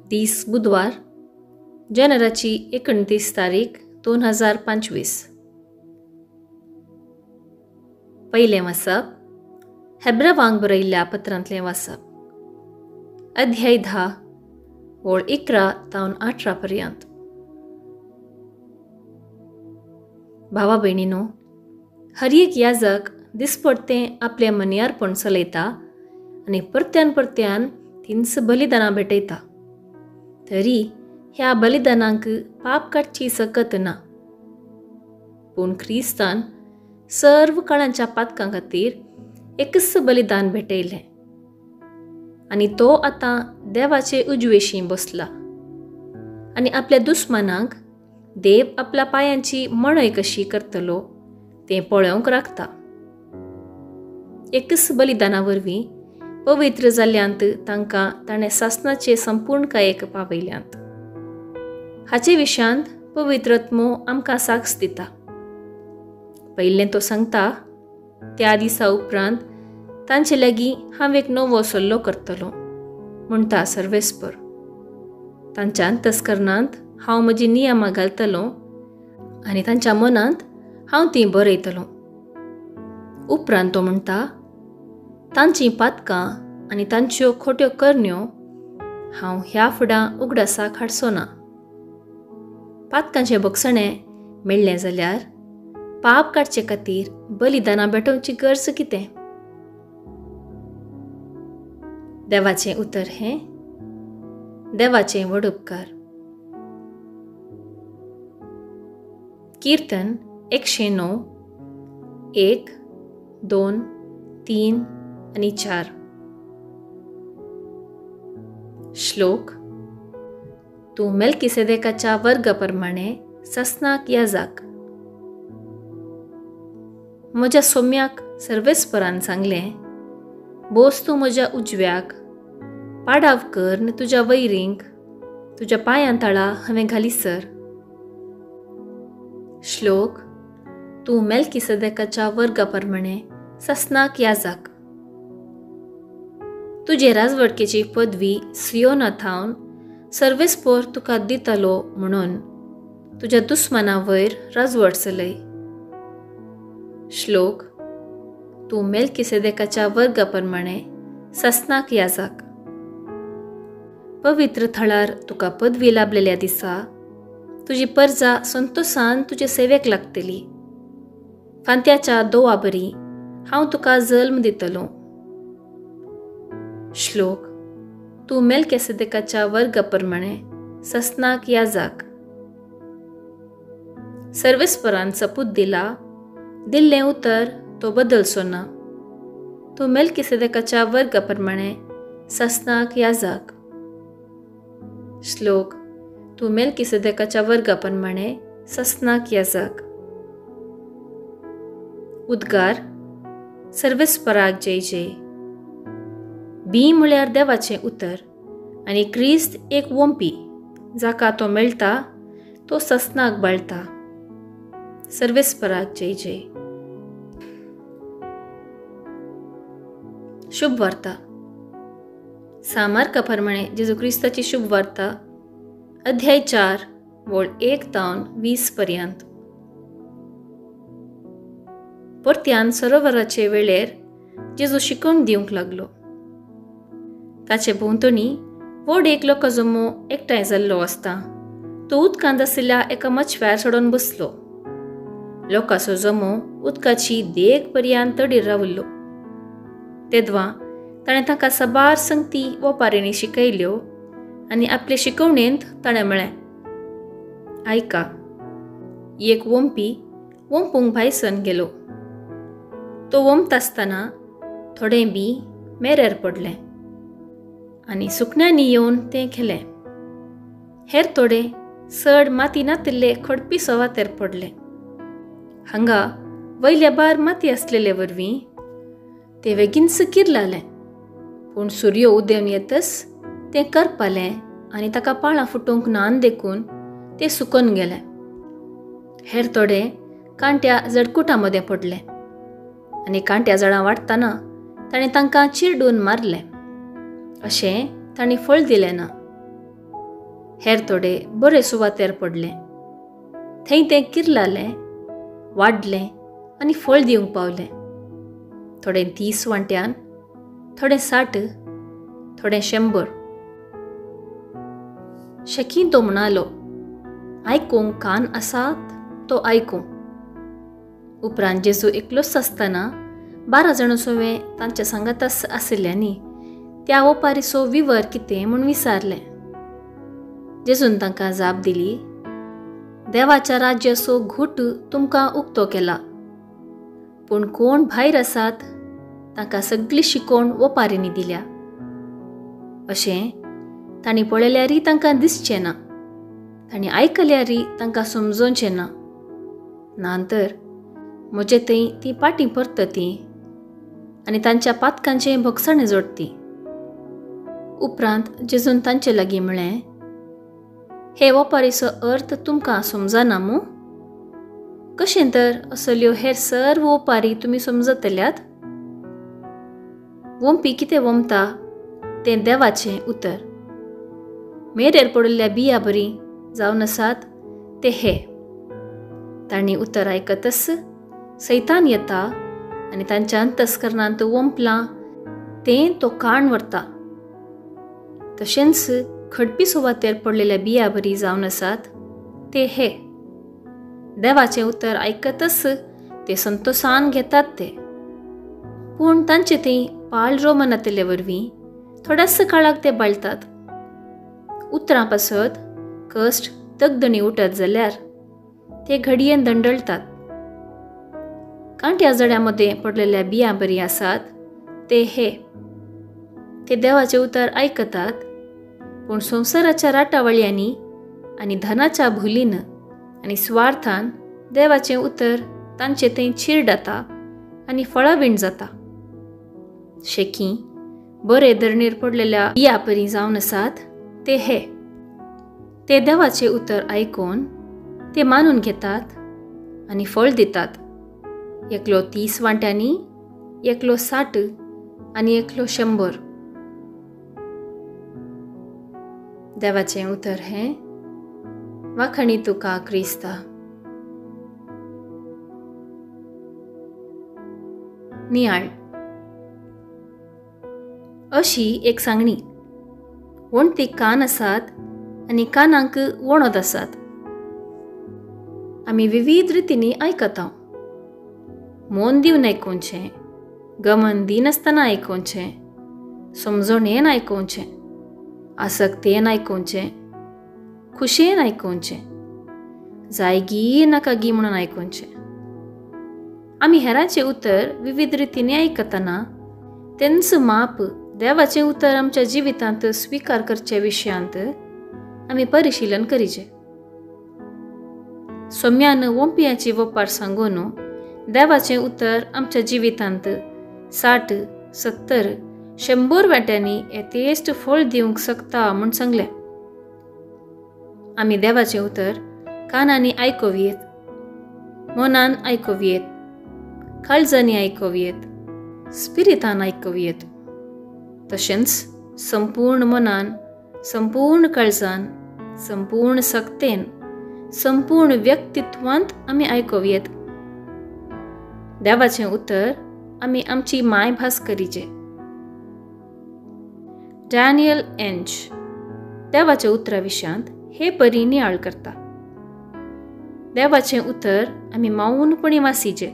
दीस बुधवार, जानेवारीची 29 तारीख 2025. पयलें वाचप हेब्रावांक बरयल्ल्या पत्रांतलें वाचप, अध्याय 10 ओळ 11 तावन 18 पर्यंत. भावा भयणीनो, हर एक याजक दिसपडतें आपलें मनियारपण चलयता आनी परत्यान परत्यान तींच बलिदानां भेटयता, तरी ह्या बलिदानांक पाप काडची सकत ना. पूण क्रिस्तान सर्व काळांच्या पातकां खातीर एकच बलिदान भेटयलें आनी तो आतां देवाचे उजवेशी बसला आनी आपल्या दुस्मानांक देव आपल्या पांयांची मणय कशी करतलो तें पळोवंक राखता. एकच बलिदाना वरवीं पवित्र जाल्ल्यांत तांकां ताणें सासणाचे संपूर्णकायेक पावयल्यांत. हाचे विशयांत पवित्र आत्मो आमकां साक्ष दिता. पयलें तो सांगता, त्या दिसा उपरांत तांचे लागीं हांव एक नवो सल्लो करतलो म्हणटा सर्वेस्पर. तांच्या अंतस्करणांत हांव म्हजी नियमां घालतलो आनी तांच्या मनांत हांव तीं बरयतलो. उपरांत तो म्हणटा, तांचीं पातकां आनी तांच्यो खोट्यो करण्यो हांव ह्या फुडां उगडासाक हाडचो ना. पातकांचें भोगसणें मेळ्ळें जाल्यार पाप काडचे खातीर बलिदानां भेटोवची गरज कितें? देवाचें उतर हें देवाचें व्हड उपकार. कीर्तन 109, 1, 2, 3 आनी 4. श्लोक: तूं मेल्किसेदेकाच्या वर्गा प्रमाणे ससनाक याजाक. म्हज्या सोम्याक सर्वेस्परान सांगलें, बोस तूं म्हज्या उजव्याक, पाडाव कर तुज्या वैरींक तुज्या पांयां तळा हांवें घाली सर. श्लोक: तूं मेल्किसेदेकाच्या वर्गा प्रमाणे ससनाक याजाक. तुजे राजवटकेची पदवी सियोना थावन सर्वेस्पोर तुका दितलो म्हणून तुज्या दुस्माना वयर राजवट चलय. श्लोक: तूं मेल्किसेदेकाच्या वर्गा प्रमाणे ससनाक याजाक. पवित्र थळार तुका पदवी लाभलेल्या दिसा तुजी परजा संतोसान तुजे सेवेक लागतली. फांत्याच्या दोवा बरी हांव तुका जल्म दितलो. श्लोक: तूं मेल्किसेदेकाच्या वर्गा प्रमाणे ससनाक याजाक. सर्वेस्परान सपूत दिला, दिल्लें उतर तो बदलचो ना. तूं मेल्किसेदेकाच्या वर्गा प्रमाणे ससनाक याजाक. श्लोक: तूं मेल्किसेदेकाच्या वर्गा प्रमाणे ससनाक याजाक. उद्गार: सर्वेस्पराक जय जय. बी म्हळ्यार देवाचें उतर आनी क्रिस्त एक वोंपी, जाका तो मेळटा तो ससनाक बाळटा. सर्वेस्पराक जय जय. शुभ वार्ता. सामार्का प्रमाणे जेजू क्रिस्ताची शुभ वार्ता, अध्याय 4, वळ 1 तावन 20 पर्यंत. परत्यान सरोवराचे वेळेर जेजू शिकोवन दिवंक लागलो. ताचे भोंवतणी व्हड एक लोकां जमो एकठांय जाल्लो आसता तो उदकांत आशिल्ल्या एका मचव्यार चडोवन बसलो. लोकांचो जमो उदकाची देग पर्यंत तडीर रावल्लो. तेदवा ताणें तांकां साबार संगती वोपारींनी शिकयल्यो आनी आपले शिकवणेंत ताणें म्हळें, आयका, एक वोंपी वोंपूंक भायसन गेलो. तो वोंपता आसतना थोडें बी मेरेर पडलें आनी सुकण्यांनी येवन तें खेलें. हेर थोडे चड माती नातिल्ले खडपी सवातेर पडले. हांगा वयल्या बार माती आसलेले वरवीं तें बेगीनच किरलालें, पूण सुर्यो उदेवन येतच तें करपालें आनी ताका पाळां फुटोवंक ना देखून तें सुकून गेलें. हेर थोडे कांट्या जडकुटां मदें पडलें आनी कांट्या जडां वाडटना ताणें तांकां चिरडून मारलें. अशें तांणी फळ दिलें ना. हेर थोडे बरे सुवातेर पडलें. थंय तें किर्लालें, वाडलें आनी फळ दिवंक पावलें. थोडें 30 वांट्यान, थोडें 60, थोडें 100. शेकीं तो म्हणालो, आयकूंक कान आसात तो आयकूं. उपरांत जेजू एकलोच आसतना 12 जाणां सोवें तांच्या सांगाताच आशिल्ल्यांनी त्या ओपारीचो विवर कितें म्हूण विचारलें. जेजून तांकां जाप दिली, देवाच्या राज्याचो घूट तुमकां उक्तो केला, पूण कोण भायर आसात तांकां सगळी शिकोवण ओपारींनी दिल्या. अशें तांणी पळयल्यारय तांकां दिसचें ना, तांणी आयकल्यारय तांकां समजोवचें ना. ना तर म्हजे थंय तीं पाटीं परतती आनी तांच्या पातकांचें भोगसणें जोडटी. उपरांत जेजून तांचे लागीं म्हळें, हे ओपारीचो अर्थ तुमकां समजना मू? कशें तर असल्यो हेर सर्व ओपारी तुमी समजतल्यात? वोमपी कितें वोमता तें देवाचें उतर. मेरेर पडिल्ल्या बिया बरी जावन आसात ते हे. तांणी उतर आयकतच सैतान येता आनी तांच्या अंतस्करणांत वोंपलां तें तो काण व्हरता. तशेंच खडपी सुवातेर पडलेल्या बिया बरी जावन आसात ते हे. देवाचें उतर आयकतच ते संतोसान घेतात ते, पूण तांचे थंय पाळ रोमन आशिल्ले वरवीं थोड्याच काळाक ते बाळतात. उतरां पासत कश्ट तगदणी उठत जाल्यार ते घडयेन दंडळतात. कांट्या जड्या मदें पडलेल्या बियां बरी आसात ते हे. ते देवाचें उतर आयकतात, पूण संवसाराच्या राटावळ्यांनी आनी धनाच्या भुलीन आनी स्वार्थान देवाचें उतर तांचे थंय चिरडाता आनी फळावीण जाता. शेकीं बरे धरणीर पडलेल्या बिया परी जावन आसात ते हे. ते देवाचें उतर आयकून ते मानून घेतात आनी फळ दितात. एकलो 30 वांट्यांनी, एकलो 60 आनी एकलो 100. देवाचें उतर हें वाखणी तुका क्रिस्ता. नियाळ. अशी एक सांगणी. वणटीक कान आसात आनी कानांक वणत आसात. आमी विविध रितींनी आयकता. मन दिवन आयकुचें, गमन दिनासतना आयकुचें, समजणेन आयकुचें, आसक्तेन आयकुचें, खुशयेन आयकुचें, जायगी नाका गी म्हणून आयकुचें. आमी हेरांचें उतर विविध रितींनी आयकतना तेंच माप देवाचें उतर आमच्या जिवितांत स्विकार करचे विशयांत आमी परिशिलन करीचे. सोम्यान वोंपियाची वपार सांगून देवाचें उतर आमच्या जिवितांत 60, 70, 100 वांट्यांनी येतेश्ट फळ दिवंक शकता म्हूण सांगलें. आमी देवाचें उतर कानांनी आयकुवयेत, मनान आयकुवयेत, काळजांनी आयकुवयेत, स्पिरितान आयकुवयेत. तशेंच संपूर्ण मनान, संपूर्ण काळजान, संपूर्ण सक्तेन, संपूर्ण व्यक्तित्वांत आमी आयकुवयेत. देवाचें उतर आमी आमची मायभास करीचे. डॅनियल एंज देवाच्या उतरा विशयांत हे परी नियाळ करता. देवाचें उतर आमी मौनपणी वासीचे,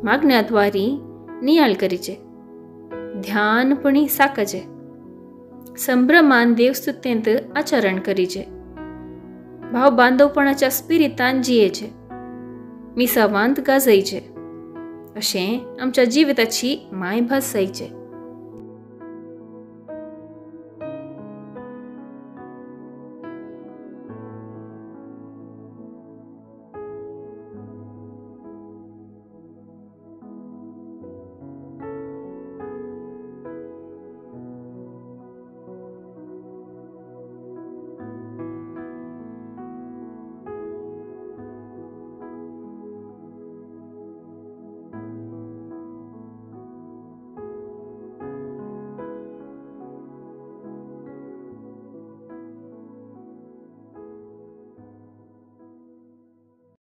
मागण्याद्वारी नियाळ करीचे, ध्यानपणी साकचे, संभ्रमान देवस्तुतेंत आचरण करीचे, भाव बांदवपणाच्या स्पिरितान जियेचे, मिसावांत गाजयचे, अशें आमच्या जिविताची मायभास जायचे.